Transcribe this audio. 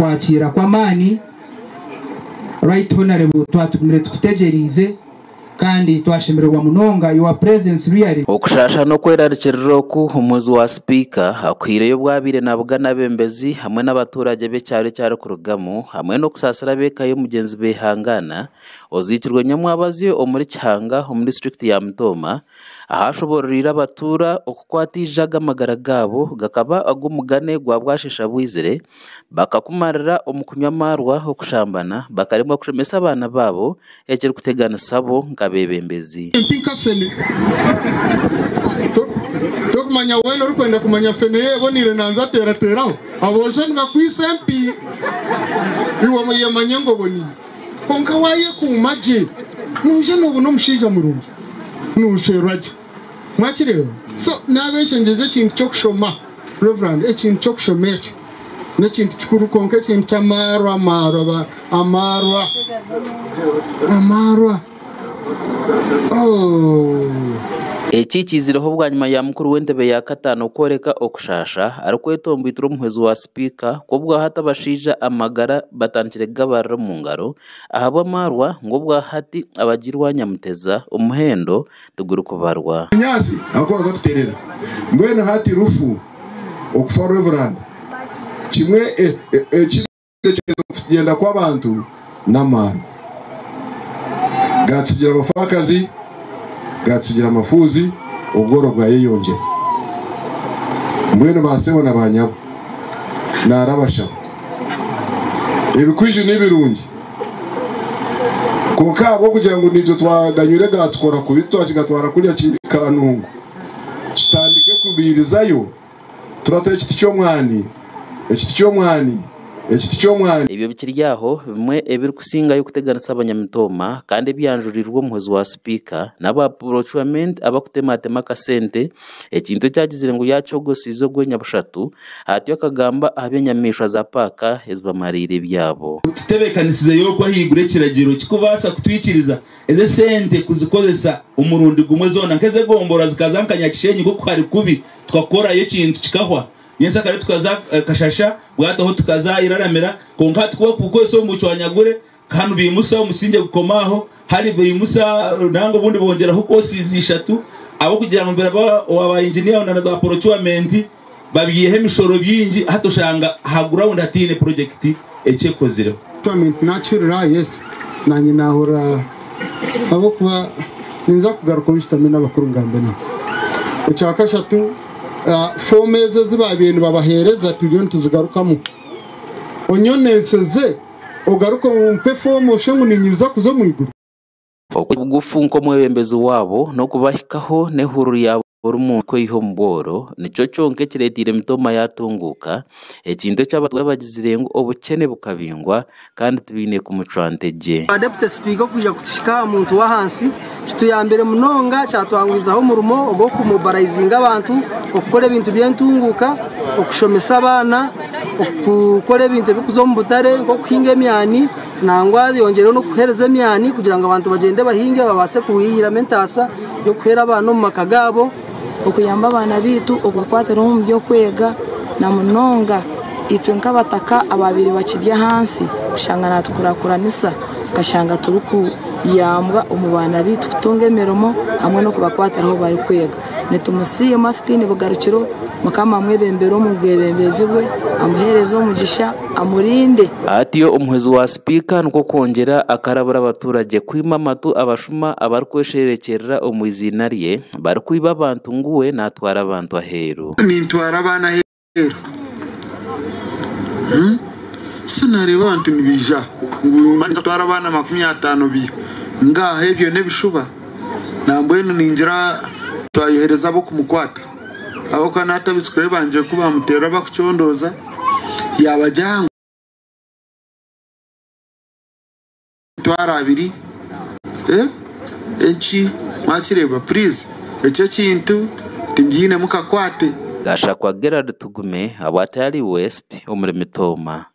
Okwakiira kw'amaani, Right Honourable twatugumire tukutegyereize kandi twashemererwa munonga your presence really. Okushaasha n'okwerarikirira oku omuhwezi wa sipiika akuhaireyo obu abaire nabugana abeebembezi hamwe n'abaturagye b'ekyaro eki arikurugamu hamwe n'okusaasira ab'eka y'omugyenzi Behangana oziikirwe nyomwabazyo omuri Kihanga omu disiturikiti ya Mitooma ahu ashoboororeire abatuura okukwata eijaga amagara gaabo gakaba ag'omugane gwa bwasheesha bwizire bakakumarira omu kunywa amaarwa, okushambana, bakaremwa kushomesa abaana baabo ekirikuteganisa bo nk'abeebembezi. Empi nka fene. Tokumanya weena orikwenda kumanya fene ye eboneire nanza ateerateeraho. Aboojo nibakwitsa empi iwe yemanye ngu oboneire. Kwonka waayekuuma gye noija noobona omushaija murungi nooshwerwa gye. Mwakireeba? So naabeshengyeza ekintu ky'okushoma. Rev. Ekintu ky'okushoma ekyo n'ekintu kikuru kwonka ekintu ky'amaarwa, amaarwa, amaarwa, amaarwa, ooh. Eki kiizireho bwanyima ya mukuru w'entebe ya kataano kworeka okushaasha arikwetomboitira omuhwezi wa sipiika ku obwahati abashaija amagara batandikire kugabarira omu ngaro ahabw'amaarwa ngu obwahati abagirwa Nyamuteza omuhendo tigurikubarwa. Bunyaatsi ahakuba baza kuterera. Mbwenu hati rufu, okufa Reverand, kimwe ekindi okugyenda kw'abantu n'amaani. Gatutsigira abafaakazi, gatutsigira amafuuzi, obworo bwayeyongyera. Mbwenu ba sebo na ba nyabo, naarabashaba, ebikwiju nibirungi. Kwonka ahabw'okugira ngu naitwe twaganywire gaatukora kubi twakigatwara kuriya Kanungu, tutandike kubiirizayo turata ekiti ky'omwani, ekiti ky'omwani, ekiti ky'omwani. Ebyo bikiri aho, bimwe ebirikusingayo kuteganisa abanyamitooma kandi ebyanjurirwe omuhwezi wa sipiika n'aba procurement abakutematema akasente ekintu ekyagizire ngu yaakyogosiize ogw'enyabushatu Atyo akagamba aha by'enyamaishwa za paaka ezibamariire ebyabo. Tutebeekanisizeyo oku ahaiguru ekiragiro kikubaasa kutwikiriza ezo esente kuzikozesa omurundi gumwe zoona nk'ez'egomborora zikaza nka Nyakishenyi nk'oku hari kubi tukakorayo ekintu kikahwa nyensyakare tukaza Kashasha bwataho tukaza Iraramira kwonka hati kuba kukozesa omu Bucwanyagure Hanu baimusa omusingye gukoma aho, hari baimusa nanga obundi bongyeraho courses ishatu ahabw'okugira ngu biraba owa ba engineer na za procurement babyihaho emishoro bingi hati oshanga aha ground hataine project eki ekozireho. Procurement nakihurira yes nanye nahurira ahabw'okuba ninza kugaruka nshutame n'abakuru ngambe nabo. Ekyakashatu form ezo ezi babaire nibabahereza turiyo nituzigarukamu onyonenseze. Ogaruke ompe foomu oshushe ngu niinyija kuza omu iguru. Obugufu nk'omwebembezi waabo n'okubahikaho n'ehururu ya buri muntu kweiha omu bworo nikyo kyonka ekireeteire emitooma yaatunguuka, ekintu eki abatuura bagizire ngu obukyene bukabingwa kandi tibaine kumucwa ntegye. Deputy Sipiika okwija kutuhika aha muntu w'ahansi kituyambire munonga kyatwanguhizaho omurimo ogw'okumobaraizinga abantu, okukora ebintu by'entunguuka, okushomesa abaana, okukora ebintu ebirikuza omu butare nk'okuhinga emyani nangwa yongyereho n'okuheereza emyani kugira ngu abantu bagyende bahinge babaase kwihiramu entaasa y'okuheera abaana omu maka gaabo. Okuyamba abaana baitu okubakwatiraho omu by'okwega na munonga itwe nk'abataka abaabaire bakiri ahansi kushanga natukurakuranisa tukashanga turikuyambwa omu baana baitu kutunga emirimo hamwe n'okubakwatiraho obu barikwega. Nitumusiima tutaine bugarukiro, Mukama amwebembere omu bwebembezi bwe, amuheereze omugisha, amurinde. Atyo omuhwezi wa sipiika nikwo kwongyera akarabura abaturagye kwima amatu abashuma abarikwesherekyerera omu iziina rye barikwiba abantu ngu we natwara abantu aheeru. Nintwara abaana aheeru. So nareeba abantu nibaija ngu ninza kutwara abaana 50 biiha. Ngaaha ebyo n'ebishuba. Nambwenu ningira twayohereza ab'okumukwata ahabw'okuba natabizikwe bangire ku bamuteerera bakucondooza yaabagye aha mitwaro abiri eki mwakireeba puriizi ekyo ekintu timbyinemu kakwate. Gashakwa Gerald Tugume ahabwa Tayali West omuri Mitooma.